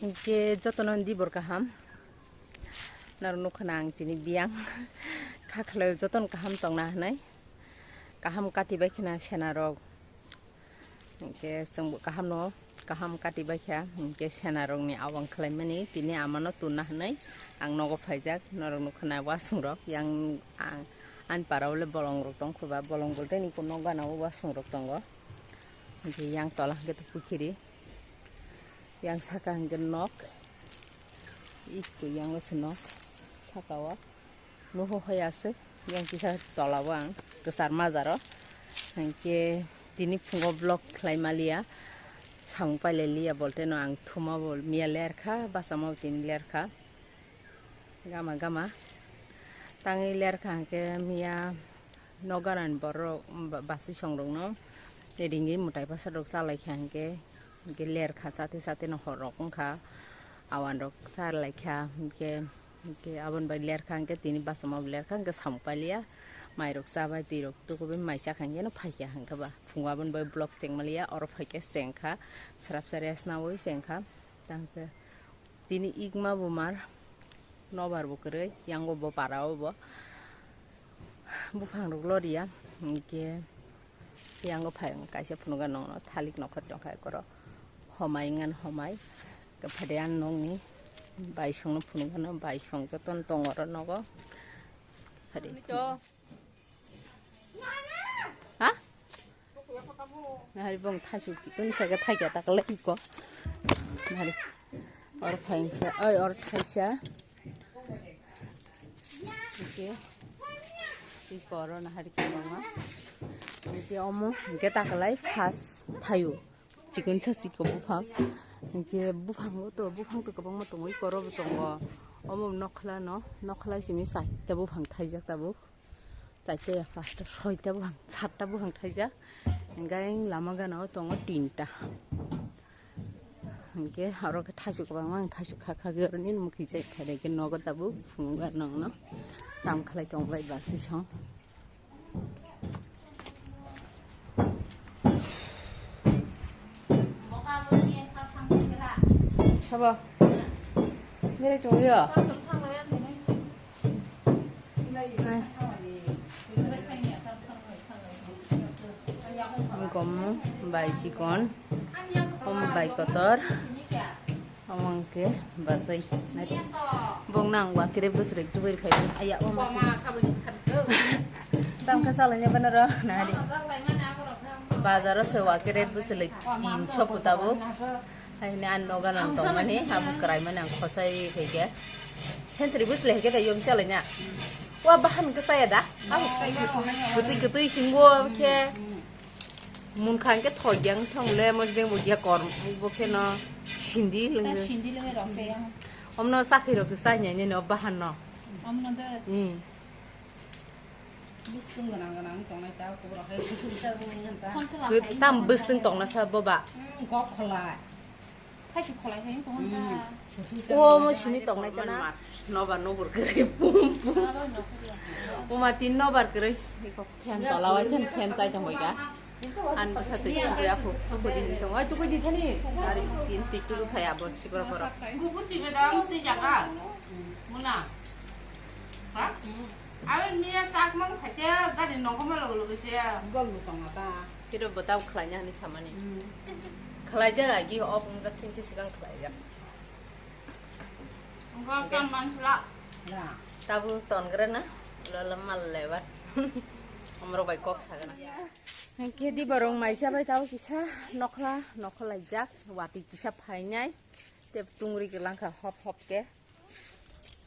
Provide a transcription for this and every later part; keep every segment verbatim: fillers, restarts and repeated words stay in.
Hinkhe jotono dibor kaham. Norok nukha na ang tini biyang. Kha khlai jotono kaham tongna hinwi. Kaham kati bai khna senarok. Hinkhe chwngbo kaham no kaham kati bai kha. Hinkhe senarokni awang khlaimani tini amano tunna hinwi ang nogo phaijak. Norok nukha na wasung rok yang ang ani para o le bolong rok tongkha ba bolong bolte ni nok gana o wasung rok tongo. Hinkhe yang tola hinkhe pukhiri. Yang saka hinkhe nok, ikko yang se nok saka o nuho hai aswk, yang kisa tola o ang kwchar majaro. Hinkhe tini phungo vlog khlai maliya, samung pailai liya, bolte no ang thuma bo miya lerkha, bachama bo tini lerkha. Gama gama. Tangwi lerkha hinkhe miya nok ganani borok ba-, basi songrokno ringwi mwtai bwsarok chalaikha hinkhe, hinkhe lerkha chate chate no hor rok wngkha, awan rok chalaikha hinkhe, hinkhe aboni bai lerkha hinkhe tini bachama bo lerkha hinkhe samung pailiya, mairok chabai twirok tukubi mai chakha hinkhe no phaikha hinkhe ba phungo aboni bai vlog chengmaliya oro phaikhe chengkha srapsa rest nawi chengkha tangkhe. Tini ikma bo mar, nobar bo kwrwi, yango bo para o bo. Buphang rok loriya, hinkhe yango phai kaisa phunuga nongno thalik nokhor tongkha ekoro. Homai wngani homai, phade ang nokni baisongno phunugano, baisong jotono tongo oro nogo. Phade. Ha? Nahari bong thaichuk chikon saka thaikya ta kala iko. Nahari or phainsa, oi or thaisa. Oke. Iko oro nahari kebangma. Oke omo hingke ta kalai first thaio. Chikon sa chiko buphang. Hingke buphang to buphang to kebangma tongo iko oro bo tongo. Omo nokhla no nokhla simi sai ta buphang thaijak tabuk. Chaita ya pasta, soita buphang, satta buphang thaijak. Hinkhe lama gana o tongo tinta. Hinkhe oro khe thaichuk kwbangma ang thaichuk kha kha khe oroni mukhi jai kha de khe nogo tabuk phunukgo nongno. Tam khlai tong bai basi song. Sabo. Bere tong yo. Gomo bai chikon, omo bai kotor, omo hwnkhe bachai. Bong nang wa kere bwswrwi tubui phai aya omo. Tamkhe chalaina bana ro nari. Bazaro se wa kere bwswrwi tinso putabuk. Haini ang noga nang tongmani, abo kwraimani ang khosai khaikhe. Sentri bwsle haikhe da yong chalai na. Wa bahan khe chaya da? Abo kwtwi kwtwi singbo khe. Munkha khe thok yang thong le mo jeng bo ya kor bo khe no sindi lenge. Sindi lenge rok se yang. Omno sakhi rok se chanya ni no bahan no. Omno de. Hmm. Bwswng gwnang gwnang tongnai ta, kubura hai kusuk ta wngwi ngan ta. Tam bwswng tongna sa boba. Hmm, gok kholai. Thaichuk kholai hai tong ta. Hmm. O mo simi tongnai ta na. Nobar nobor kwrwi pum pum. Abo no khuya. Oma tin nobar kwrwi. Fan tola wa chen fan chai tong boiga. An bwsa twi tukui aphu, tukui di hinwi tongo. Oi, tukui di thani. Ari tin twi tukui phai abo, sikora phoro. Kubun twi bedam twi jaga. Muna. Ha? Aro miya chakmang khaite gari nongkhoma logo logo se. Gol bo tongo ta. Siro bwtao khlaina hinwi samani. Hmm. Khlaijak agi off wngkha singse swkang khlaijak. Gol kam mansla. Na. Tabuk tongra na? Lola mal lebar. Omrok bai kok sagana. Hingke di borok maisa bai tao kisa nokhla, nokhla jak, watwi kisa phainai, tei tungri kwlangkha hop hop ke.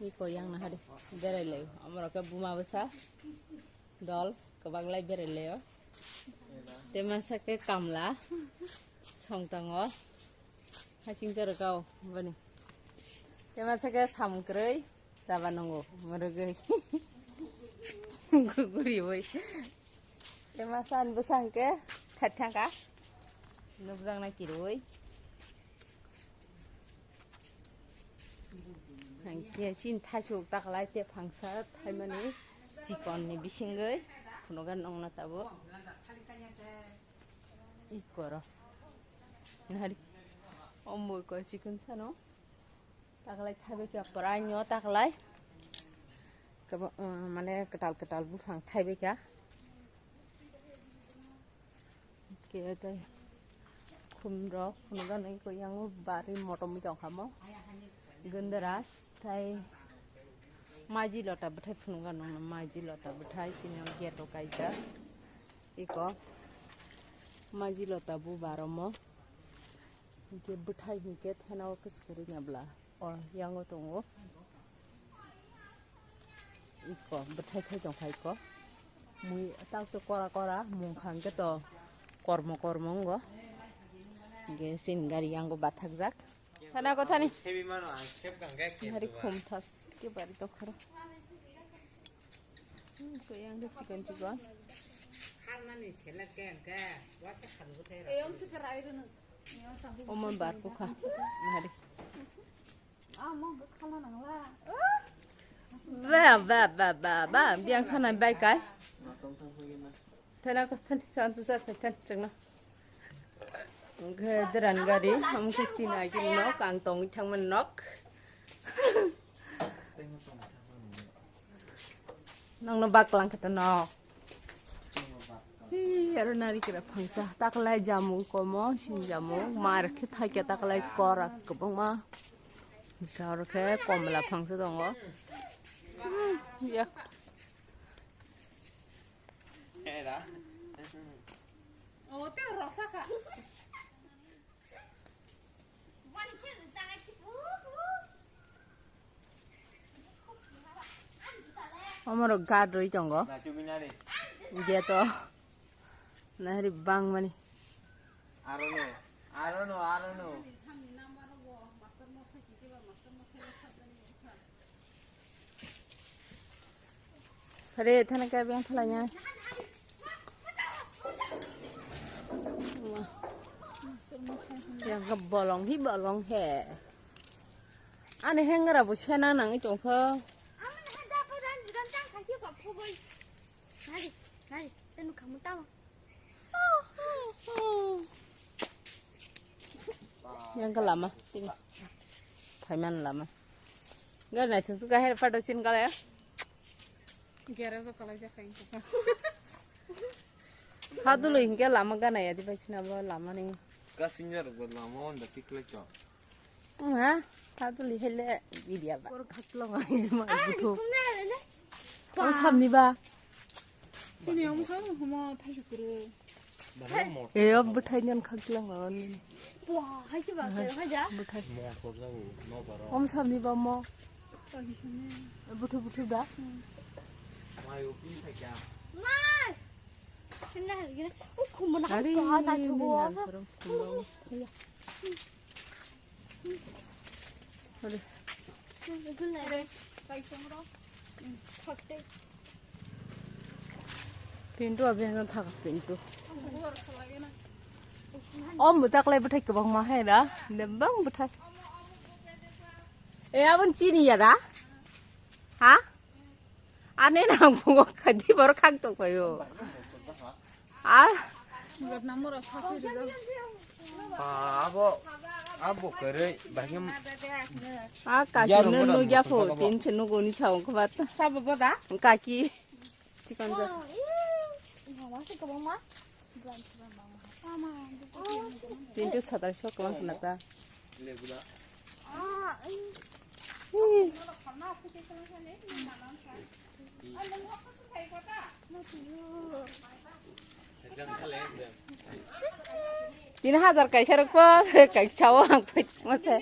Iko yang nahari, berai lai, omorok ke buma bwsa, dol, kwbang lai berai lai o. Tei masa ke kamla, song tango, hasing jaro kau, bani. Tei masa ke samung kwrwi, chaba nungo, mwrwgwi. Guguri bai. Tei masa ni bwsa hwnkhe khaithang ka. Nukjaknai kirui. Hwnkhe chini thaichuk taklai tei phangsa thaimani chikon ni bisingwi phunugo nongno tabuk. Ikoro. Nari. Ombo ikko chikon sano. Taklai thaibai kha pora nyo taklai. Kebo, uh, mane kwtal kwtal buphang thaibai kha. Khe tei khumrok phunukgano iko yang bari motom tongkha mo. Gundras tei maji lota bwthai phunukgano maji lota bwthai chini gate o kaijak. Iko maji lota bu baromo. Hinkhe bwthai hinkhe thenao kwswrwngya bla o yango tongo. Iko bwthai thai tongkha iko. Mui takso kora kora mungkha hinkhe to kormo kormo wngo. Hinkhe chini gari yango bathakjak. Thana ko thani. Hari khum thas ke bari tongkharo. Hmm, ko yang de chikon chikon. Omo bar ko kha. Nari. Ba, ba, ba, ba, ba, biang thana bai kai. Thana ko thani chan tu sa thani chan chang na. Oke, deran gari, omo khe chini agini nok, ang tongwi thangmani nok. Nokno baklang khe to nok. Hi, aro narikra phangsa, taklai jamung komo, sin jamung, mar khe thaikhe taklai korak kwbangma. Aro khe komla phangsa tongo. Hmm, ya. Omorok guard rwi tongo. Gate o. Nahari bangmani. Arono, arono, arono. Hare, thana kaya beng thalanya. Yang ke bolong hi bolong he. Ani hengra bo sena nang itu ke. Nari, nari, tanu kamu tahu. Yang ke lama sini. Thaiman lama. Gana chuk ka her pado chin kala ya. Gera so kala ja kain ka. Hadulu hinke lama gana ya di bai china bo lama ni. Ka senior bo lama on da tikle cho. Ha, haduli hele idia ba. Kor khaklong ai ma buthu. Ang samni ba. Sini ang sa huma thai sukuru. E, o bwthai nyan khaklong ani. Wah, hai ki ba, hai ja. Bwthai. Om samni ba mo. Buthu buthu ba. Mai. Sini hai gini. U khumna hai ka na thubo. Pintu abi hano thaka pintu. Om bwtaklai bwthai kwbangma hai da. Nembang bwthai. E abon chini ya da? Ha? Ane nang bungo khadi bor khak tok payo. Ah. Ah, abo, abo kere, bahim. Ah, kaki no no ya pho, tin se no goni chao ko bat. Sabo boda? Kaki. Tikon ja. Mama se ko mama. Pintu satar sok kawan kena ta. Tin hajar kaisa rok po, kaisa o ang pait mate.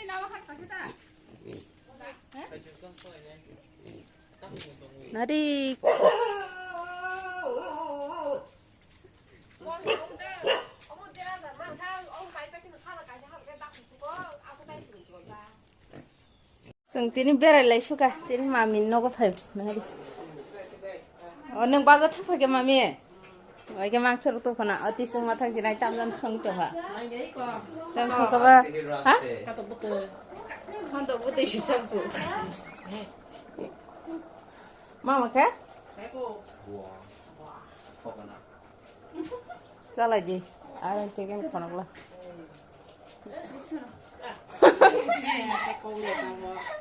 Nari. Chwng tini berai lai suka, tini mami nogo phai nari. O nwng bazar thang phai khe mami? Oi khe mangsa rok tong phano, o tisung ma thang sinai tamjani song tong ha. Tam song kha ba? Ha? Hon to butwi si song ku. Mama khe? Chalai di. Aro chicken khonok la.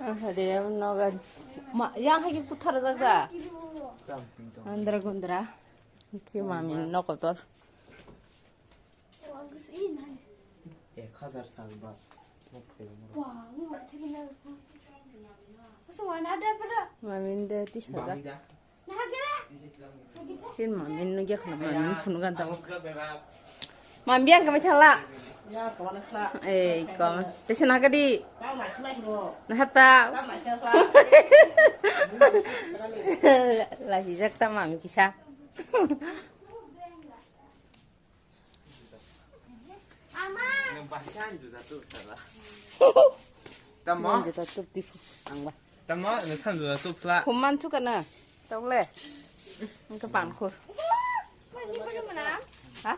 Ang hade noga ma yang hai kuthar jak da. Andra gundra. Ki mami no kotor. Ek hazar sak ba. Mami de tis hazar. Sin mami no gya khana mami phunu gan ta. Mami biang kami thala. Ei kom. Tesa nagadi. Nahata. Lagi jak ta mami kisa. Nang bahasa juda tu salah. Tamo? Nang juda tu tipu ang ba. Tamo, nang san juda tu pula. Kuman tu kana? Tong le. Engka pangkur. Ha?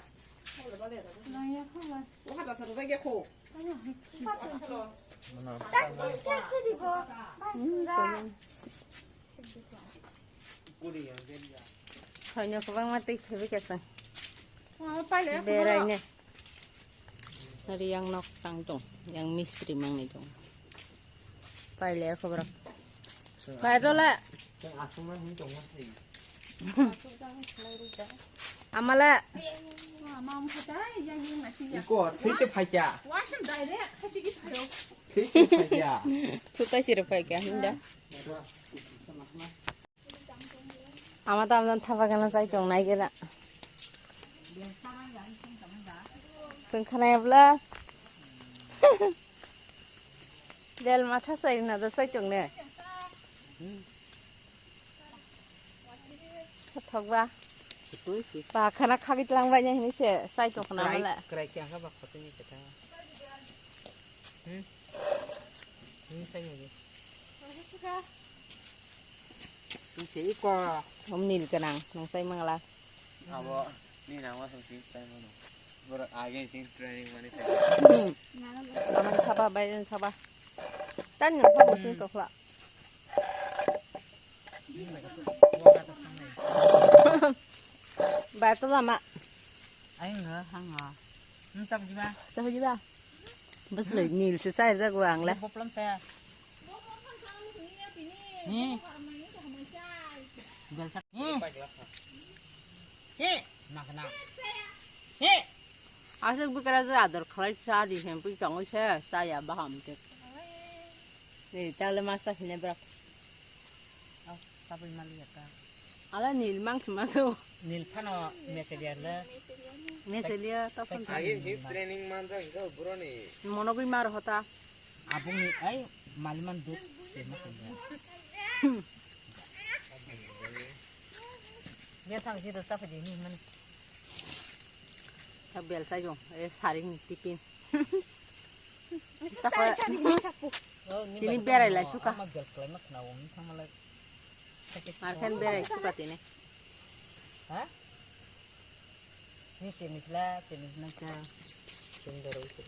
Khaino kwbangma twi phaibai kha chwng. Berai ne. Ari yang nok tang tong, yang mistri mangni tong. Paile khobor. Pai dole. Amale. Iko, thik khe phaikya. Thik khe phaikya. Thutai siro phaikya hinda. Ama tam tam thapa gana chai tong nai gana. Tong khana bla. Del matha sai na da sai tong ne. Thok ba. Tui si. Pa khana khagi tlang bai ne hini se sai tong khana krai, mala. Krai kya ha ba khotini kata. Hmm. Hmm, sai ne. Twi se iko. Om nil kanang, nang sai mangla. Abo, ni nang wa sing sai mano. Borok age sing training mani. Hmm. Aman saba, bai saba. Tan nang pa mo sing tokla. Bai to lama. Ai nga, hanga. Ntak jiba. Sa jiba. Bwswlwi nil se chai jak o ang le. Boplam saya. Ni. Belsa. Ni. Ni. Makna. Ni. Aswk bwkra je ador khlai cha di hem pui changwi se cha ya baham te. Ni tale masa hine brak. Sabri mali ya ka. Ala nil mang sima to. Nil phano mecheliya le. Mecheliya to phon. Age jeans training man jang ko bro ni. Monogwi mar hota. Abung ni ai maliman dut se mecheliya. Dia thang si do chapa je ni man. Ta bel chai jong, e saring tiffin. Tini berai lai suka. Ama bel klai ma khna wng thang malai. Arkhen berai suka tini. Ha? Ni chemis la, chemis na ka. Chum daro chum.